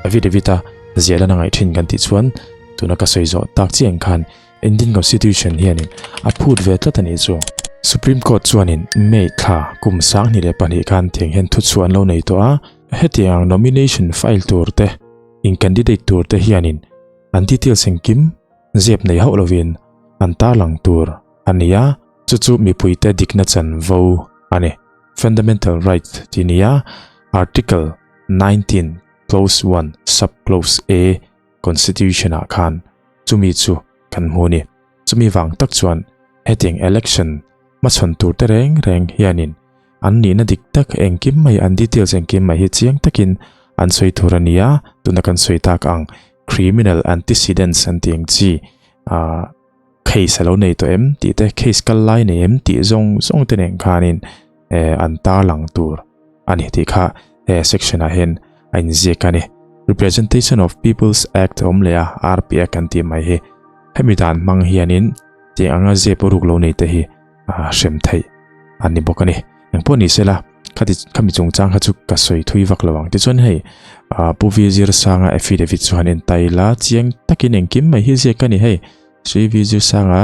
affidavit a ziah lan a ngaih thin kan tih chuan tuna ka sawi zawh tak chiah ang khan Indian Constitution hianin a phut ve tlat a nih chu. Supreme Court chuanin May thla kum 2002 khan tiang hian thuchhuah an lo nei tawh a, hetiang nomination file tur te in candidate tur te hianin an details engkim zep nei hauh lovin an tarlang tur a ni a, chu chu mipuite dikna chanvo a ni. Fundamental Right tih nia Article 19 Clause 1 Sub Clause A Constitution ah khan chumi chu kan hmu ni. Chumi vang tak chuan hetiang election hmachhawn tur te reng reng hianin an nihna dik tak engkim mai an details engkim mai hi chiang takin an sawi tur a ni a, tuna kan sawi tak ang criminal antecedents an tih ang chi ah case a lo nei tawh em tih te case kal lai nei em tih zawng zawng te nen khanin eh an tarlang tur a ni tih kha he section ah hian a inziak a ni. Representation of People's Act awm leh a RP Act an tih mai hi hemi dan hmang hianin tiang anga zep ruk lo nei te hi a hrem theih a ni bawk a ni. Engpawh ni sela khati khami chungchang kha chu ka sawi thui vak lo ang tichuan hei ah Pu V Zirsanga affidavit chu han en ta ila chiang takin engkim mai hi ziak a ni hei Sri V Zirsanga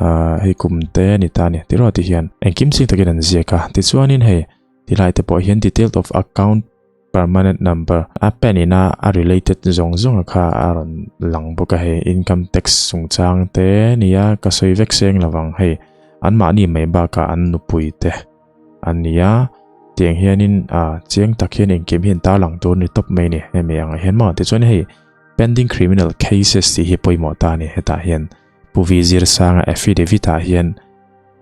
ah hei kum te a ni ta a ni tiraw ti hian engkim chiang takin an ziak a tichuanin hei tilai te pawh hian detailed of account permanent number a pen in a a related zawng zawng a kha a rawn lang bawk a hei income tax chungchang te nia ka sawi vek seng lovang hei an mahni mai bakah an nupui te an nia tiang hianin ah chiang tak hian engkim hi an tarlang tur a ni tawp mai a ni hemi angah hian maw tichuan hei pending criminal cases tih hi pawimawh ta a ni hetah hian Pu V Zirsanga affidavit ah hian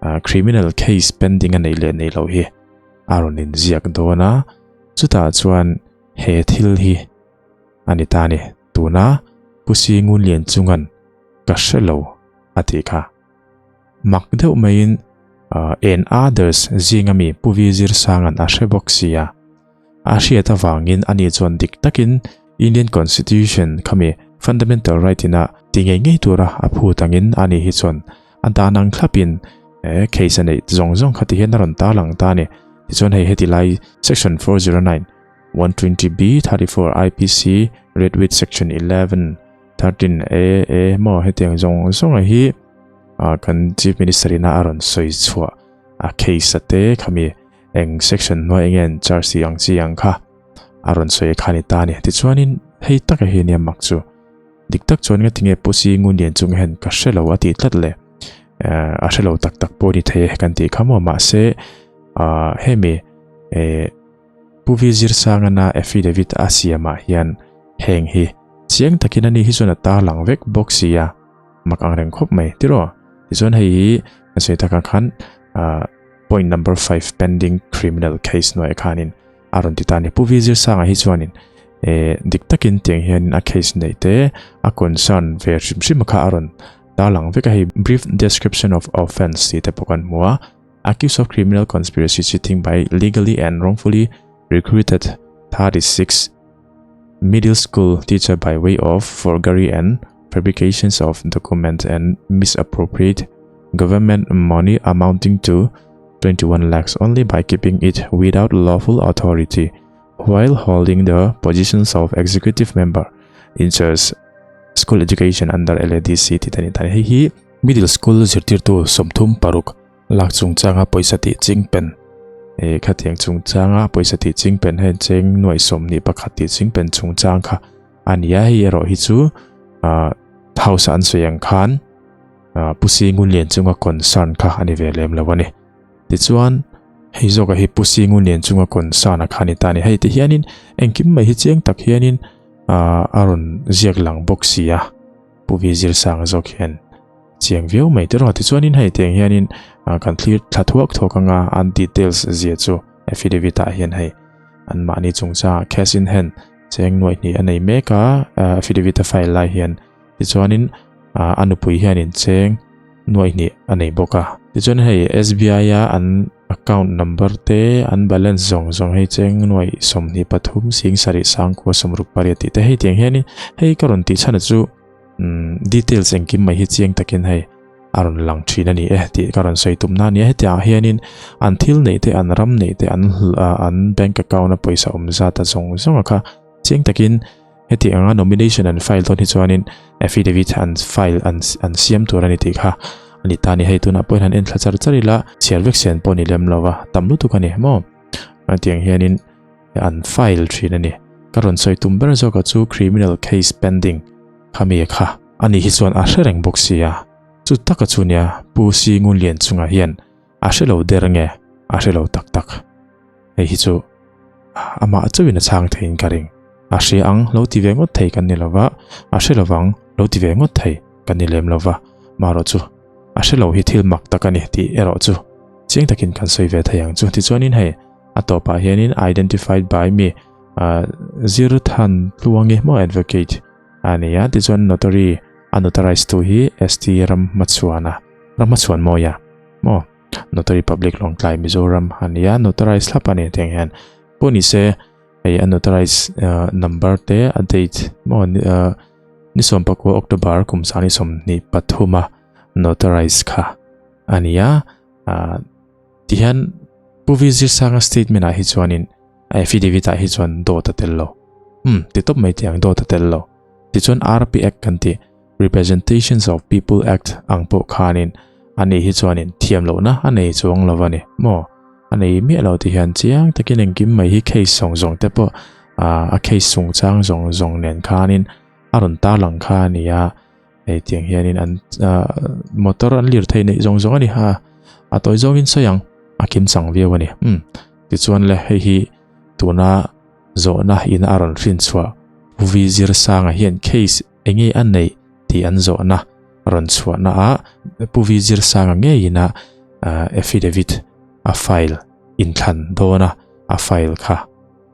ah criminal case pending a neih leh neih loh hi a rawn inziak dawn a, chutah chuan he thil hi a ni ta a ni. Tuna Pu Si Ngunlian chungan ka hre lo a tih kha. Mak deuh maiin. And others zinga mi Pu Vi Zirsanga'n a hre bawk sia. A hriat avangin ani chuan dik takin Indian Constitution khami fundamental right ina ti ngei ngei tura a phut angin ani hi chuan a dan ang thlapin case a neih zawng zawng kha ti hian a rawn tarlang ta a ni. Tichuan hei heti lai Section 409, 120B, 34 IPC read with Section 11, 13 A, A maw hetiang zawng zawnga hi kan Chief Minister ina a rawn sawi chhuah a case a te khami eng section hnuai enge an charge tih ang chi ang kha a rawn sawi kha ni ta a ni. Tichuanin hei taka hi nia mak chu dik tak chuan nga tinge Pusi Ngunlian chung hian ka hre lo a tih tlat le a hre lo tak tak pawh ni thei e kan tih kha maw mahse hemi Pu Vi Zirsangana affidavit a siamah hian heng hi chiang takin ani hi chuan a tarlang vek bawk si a. Mak ang reng khawp mai tiraw? Tichuan hei hi kan sawi takah khan point number five pending criminal case hnuaiah khanin a rawn ti ta a ni. Pu Vi Zirsanga hi chuanin dik takin tiang hianin a case neih te a concern ve hrim hrim kha a rawn tarlang vek a hei brief description of offence tih te pawh kan hmu a. Accused of criminal conspiracy cheating by legally and wrongfully recruited 36 middle school teacher by way of forgery and fabrications of documents and misappropriate government money amounting to 21 lakhs only by keeping it without lawful authority while holding the positions of executive member in charge school education under LADC tih te a ni. Hei hi middle school zirtirtu 36 lak chungchanga pawisa tih ching pen eh khatiang chungchanga pawisa tih ching pen hian cheng nuaih 21 tih ching pen chungchang kha a ni a hei erawh hi chu ah house an sawi ang khan ah Pusi Ngunlian chunga concern kha a ni ve lem lo a ni tichuan hei zawk a hi Pusi Ngunlian chunga concern a kha a ni ta a ni hei ti hianin engkim mai hi chiang tak hianin ah a rawn ziak lang bawk si a Pu Vi Zirsanga zawk hian Chiang viau mai tiraw tichuanin hei tiang hianin kan thlir thla thuak thuak anga an details zia chu affidavit ah hian hei an mahni chungchangah cash in hand cheng nuaih hnih a nei mek a affidavit a file lai hian tichuanin a nupui hianin cheng nuaih hnih a nei bawk a tichuan hei SBI a an account number te an balance zawng zawng hei cheng nuaih 23 sing sarih sangkua 68 tih te hei tiang hianin hei ka rawn tih chhan a chu. umm details engkim mai hi chiang takin hei a rawn lang thin a ni e tih ka rawn sawi tum na a ni a hetiang ah hianin an thil neih te an ram neih te an an bank account a pawisa awm zat a zawng zawng a kha chiang takin heti anga nomination an file dawn hi chuanin affidavit an file an an siam tur a ni tih kha a ni ta a ni hei tunah pawhin han en thla char char ila chhiar vek sian pawh ni lem lo va tam lutuk a ni maw hetiang hianin an file thin a ni. Ka rawn sawi tum ber zawk a chu criminal case pending khami kha a ni hi chuan a hre reng bawk sia. Chu taka chu nia Pu Si Ngunlian chungah hian a hre lo der nge a hre lo tak tak. Hei hi chu amah chauhin a chhang theiin ka ring. A hria ang lo ti ve ngawt thei kan ni lova, a hre lovang lo ti ve ngawt thei kan ni lem lova. Marawh chu a hre lo hi thil mak tak a ni tih erawh chu chiang takin kan sawi ve thei ang chu. Tichuanin hei. A tawpah hianin identified by me Zirthan Tluangi maw advocate a ni a tichuan notary a notarize tu hi ST Ramhmachhuana Ramhmachhuan Mawia maw notary public Lawngtlai Mizoram a ni a notarize thlap a ni tiang hian pawh ni se hei a notarize number te a date maw ni 19 October kum 2023 a notarize kha a ni a. Tihian Pu V Zirsanga statement ah hi chuanin affidavit ah hi chuan dawt a tel lo. Umm, ti tawp mai tih ang dawt a tel lo. Tichuan RP Act kan tih, Representations of People Act ang pawh khanin ani hi chuanin thiam lohna a nei chuang lo a ni maw? A nei miah lo ti hian chiang takin engkim mai hi case zawng zawng te pawh a case chungchang zawng zawng nen khanin a rawn tarlang kha a ni a. Hei tiang hianin an motor an lir thei neih zawng zawng a ni ha a tawi zawngin sawi ang a kim chang viau a ni um tichuan le hei hi tuna zawhna in a rawn hrin chhuah Pu V Zirsanga hian case enge a neih tih an zawhna rawn chhuahna ah Pu V Zirsanga ngeiin a affidavit a file inthlan dawn a a file kha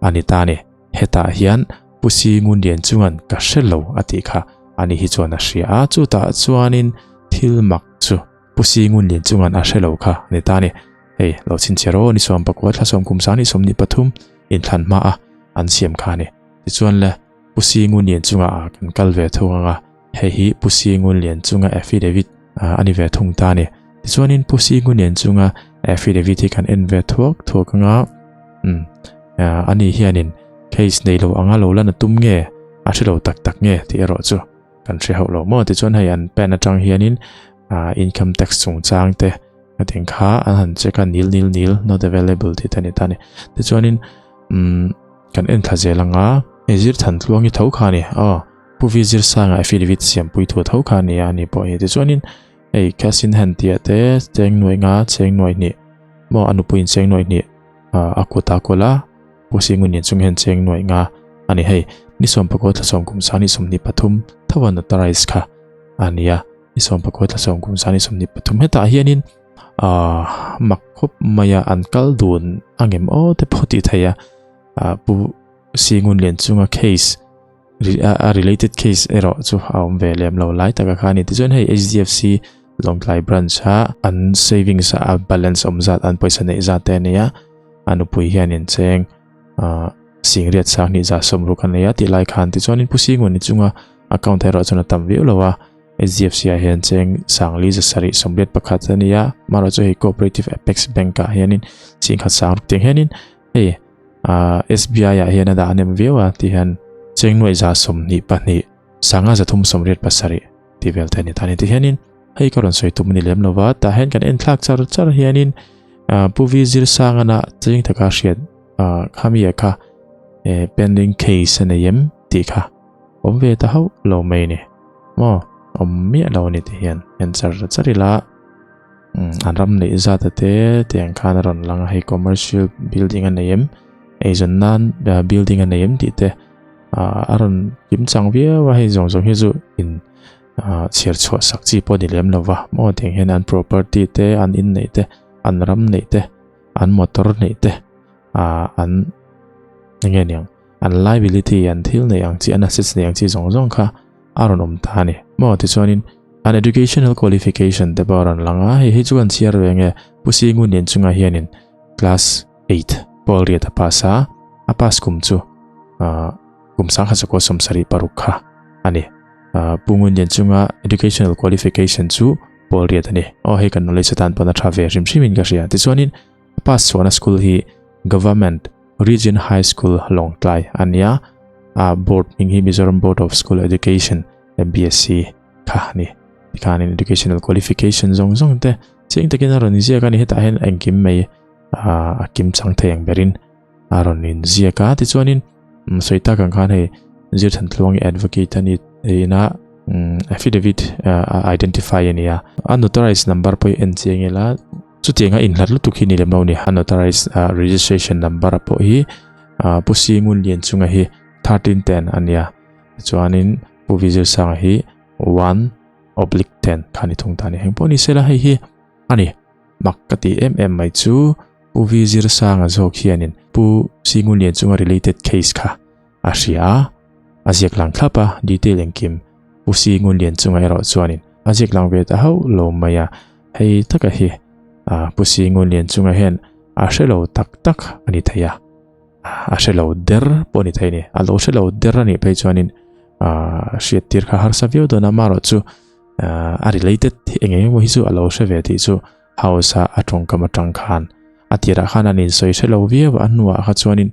a ni ta a ni. Hetah hian Pu Si Ngunlian chungan ka hre lo a tih kha ani hi chuan a hria a, chutah chuanin thil mak chu Pu Singun Lian chungan a hre lo kha a ni ta a ni. Hei, lo chhinchhiar aw, ni 14 thla sawm kum sang ni 23 inthlan hma a an siam kha a ni. Tichuan le, Pu Singun Lian chunga ah kan kal ve thung ang a, hei hi Pu Singun Lian chunga affidavit a ni ve thung ta a ni. Tichuanin Pu Singun Lian chunga affidavit hi kan en ve thuak thuak ang a, umm, ani hianin case nei lo anga lo lan a tum nge, a hre lo tak tak nge tih erawh chu kan hre hauh lo maw. Tichuan hei an pen atang hianin income tax chungchang te a ding kha an han check a nil nil nil not available tih te a ni ta a ni. Tichuanin umm kan en thla zel anga hei zir than tluang hi tho kha a ni aw Pu V Zirsanga affidavit siampui thu tho kha a ni a ni pawh hi. Tichuanin hei cash in hand tih ah te cheng nuaih nga cheng nuaih hnih maw a nupuiin cheng nuaih hnih a kut a kawl a Pu Singun in chung hian cheng nuaih nga a ni hei ni 19 thla sawm kum sang ni 23 tho a notarize kha a ni a ni 19 thla sawm kum sang ni 23 hetah hianin ah mak khawp mai a an kal dun angem aw te pawh tih theih a ah Pu Singun Lian chunga case a related case erawh chu a awm ve lem lo lai taka kha a ni tichuan hei HDFC Lawngtlai branch a an savings a balance awm zat an pawisa neih zat te a ni a a nupui hianin cheng ah singriat sang hnih za sawmruk a nei a tih lai khan tichuanin Pu Singun chunga account erawh chuan a tam viau lo a HDFC ah hian cheng sangli za sarih sawmriat pakhat a ni a amaherawh chu hei cooperative apex bank ah hianin chingkhat sang ruk tiang hianin hei ah SBI ah hian a dah hnem viau a ti hian cheng nuaih za 22 sanga zathum sawmriat pasarih tih vel te a ni ta a ni ti hianin hei ka rawn sawi tum a ni lem lova tah hian kan en thlak char char hianin ah Pu V Zirsangana cheng taka hriat ah khami ah kha eh pending case a nei em tih kha awm ve ta hauh lo mai ni maw awm miah lo a ni ti hian en char char ila umm an ram neih zat te tiang khan a rawn lang a hei commercial building a nei em eizawn nan building a nei em tih te ah a rawn kim chang viau a hei zawng zawng hi chu in ah chhiar chhuah sak chi pawh a ni lem lo va maw tiang hian an property te an in neih te an ram neih te an motor neih te ah an eng nge niang an liability an thil neih ang chi an assets neih ang chi zawng zawng kha a rawn awm ta a ni maw tichuanin an educational qualification te pawh a rawn lang a hei hi chu kan chhiar ve nge Pu Singun Lian chungah hianin class eight pawl riat a pass a a pass kum chu ah kum sangha chakua 76 kha a ni ah Pu Ngun Lian chunga educational qualification chu pawl riat a ni aw hei kan knowledge atan pawn a tha ve hrim hrim in ka hria tichuanin a pass chhuahna school hi government Region High School Lawngtlai a nia, a board hming hi Mizoram Board of School Education, MBSE, kha a ni. Tikhanin educational qualification zawng zawng te chiang takin a rawn inziak a ni. Hetah hian engkim mai a kim chang thei ang berin a rawn inziak a. Tichuanin sawi tak ang khan hei Zirthantluangi advocate a ni ina affidavit a identify a ni a. A notarized number pawh hi en chiang ila. Chutianga inhlat lutuk hi ni lem lo ni. A notarized registration number pawh hi Pu Singun Lian chunga hi 1310 a nia. Chuanin Pu Vijay Sanga hi 1/10 kha ni thung ta ni. Heng pawh ni sela hei hi a ni. Mak ka ti em em mai chu Pu Vijay Sanga zawk hianin Pu Singun Lian chunga related case kha a hria a, a ziak lang thlap a, detail engkim Pu Singun Lian chunga erawh chuanin a ziak lang ve ta hauh lo mai a. Hei taka hi a Pu Singun Lian chunga hian a hre lo tak tak a ni thei a, a hre lo der pawh a ni thei a ni. A lo hre lo der a nih phei chuanin a hriat tir kha harsa viau dawn a, amaherawh chu a related eng eng emaw hi chu a lo hre ve tih chu house a a tawngkam atang khan a tirah khan an insawi hre lo viau a, a hnuah kha chuanin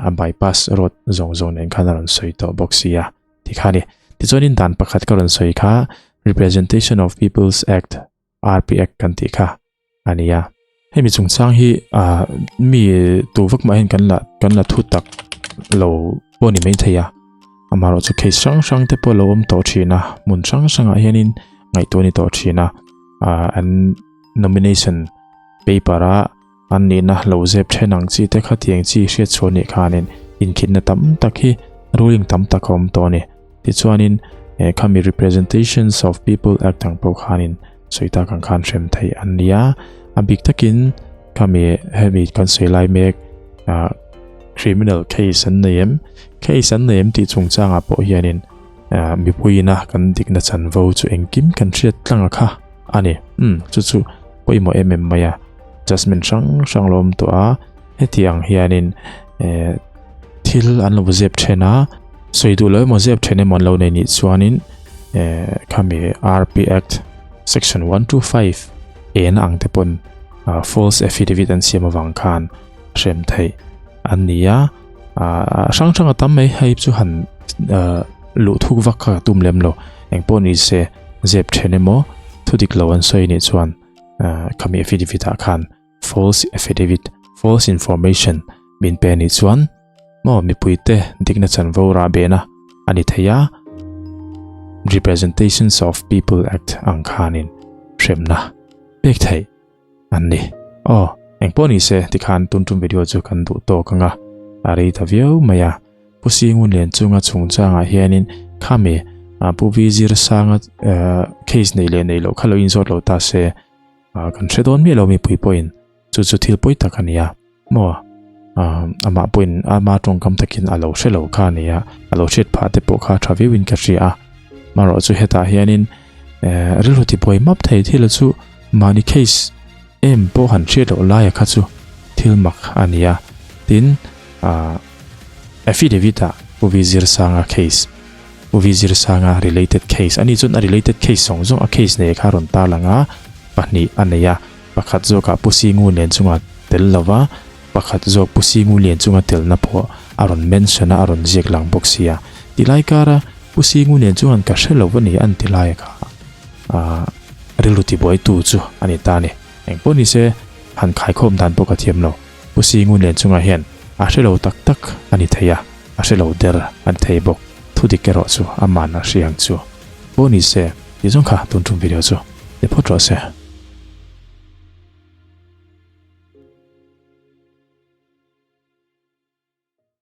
a bypass road zawng zawng nen khan a rawn sawi tawh bawk si a. Ti kha ni. Tichuanin dan pakhat ka rawn sawi kha Representation of People's Act, RP Act kan tih kha a ni a. Hemi chungchang hi ah mi tu vak mah hian kan la kan la thu tak lo pawh ni mai thei a. Amaherawh chu case hrang hrang te pawh lo awm tawh thin a, hmun hrang hrangah hianin ngaihtuah a ni tawh thin a. Ah an nomination paper a An nihna lo zep then ang chi te khatiang chi hriat chhuah nih khanin inkhitna tam tak hi ruling tam tak a awm tawh a ni. Tichuanin eh khami Representations of People Act ang pawh khanin sawi tak ang khan hrem theih an ni a. A bik takin khami hemi kan sawi lai mek ah criminal case an nei em? Case an nei em tih chungchangah pawh hianin ah mipuiina kan dikna chanvo chu engkim kan hriat tlang a kha a ni. Umm chu chu pawimawh em em mai a, judgement hrang hrang lo awm tawh a, hetiang hianin eh thil an lo zep then a, sawi duh lo emaw zep then emaw an lo nei nih chuanin eh khami RP Act section 125 en ang te pawn false affidavit an siam avang khan hrem theih an ni a, ah hrang hrang a tam mai hei chu han luh thuk vak kha ka tum lem lo engpawh ni se zep then emaw thu dik lo an sawi nih chuan khami affidavit ah khan false affidavit false information min pe nih chuan maw mipui te dikna chanvo rah behna a ni thei a Representations of People Act ang khanin hremna pek theih an ni. Aw, engpawh ni se tikhan tun tum video chu kan duh tawk ang a, a rei ta viau mai a. Pu Singun Lian chunga chungchangah hianin khami Pu Vi Zirsanga case nei leh nei loh kha lo inzawt lo ta se, kan hre dawn miah lo mipui pawhin chu chu thil pawi tak a ni a. Maw? Amah pawhin ama tawngkam takin a lo hre lo kha a ni a, a lo hriat phah te pawh kha tha viauin ka hria a. Marawh chu hetah hianin rilru tibuai map thei thil chu mahni case em pawh han hriat loh laia kha chu thil mak a ni a. Tin, affidavit ah Pu Vi Zirsanga case, Pu Vi Zirsanga related case a ni chuan a related case zawng zawng a case nei kha a rawn tarlang a, pahnih a nei a. Pakhat zawkah Pu Singu nen chunga tel lova, pakhat zawk Pu Singu lian chunga telna pawh a rawn mention a, a rawn ziak lang bawk sia. Tilai kara Pu Singu nen chuan ka hre lo a ni an ti lai kha aah rilru tibuaitu chu a ni ta a ni. Engpawh ni se han khaikhawm dan pawh ka thiam lo. Pu Singu nen chungah hian a hre lo tak tak a ni thei a, a hre lo der a ni thei bawk. Thudik erawh chu aman a hriang chu. Pawh ni se, tih zawng kha tun tum video chu ni phawt rawh se.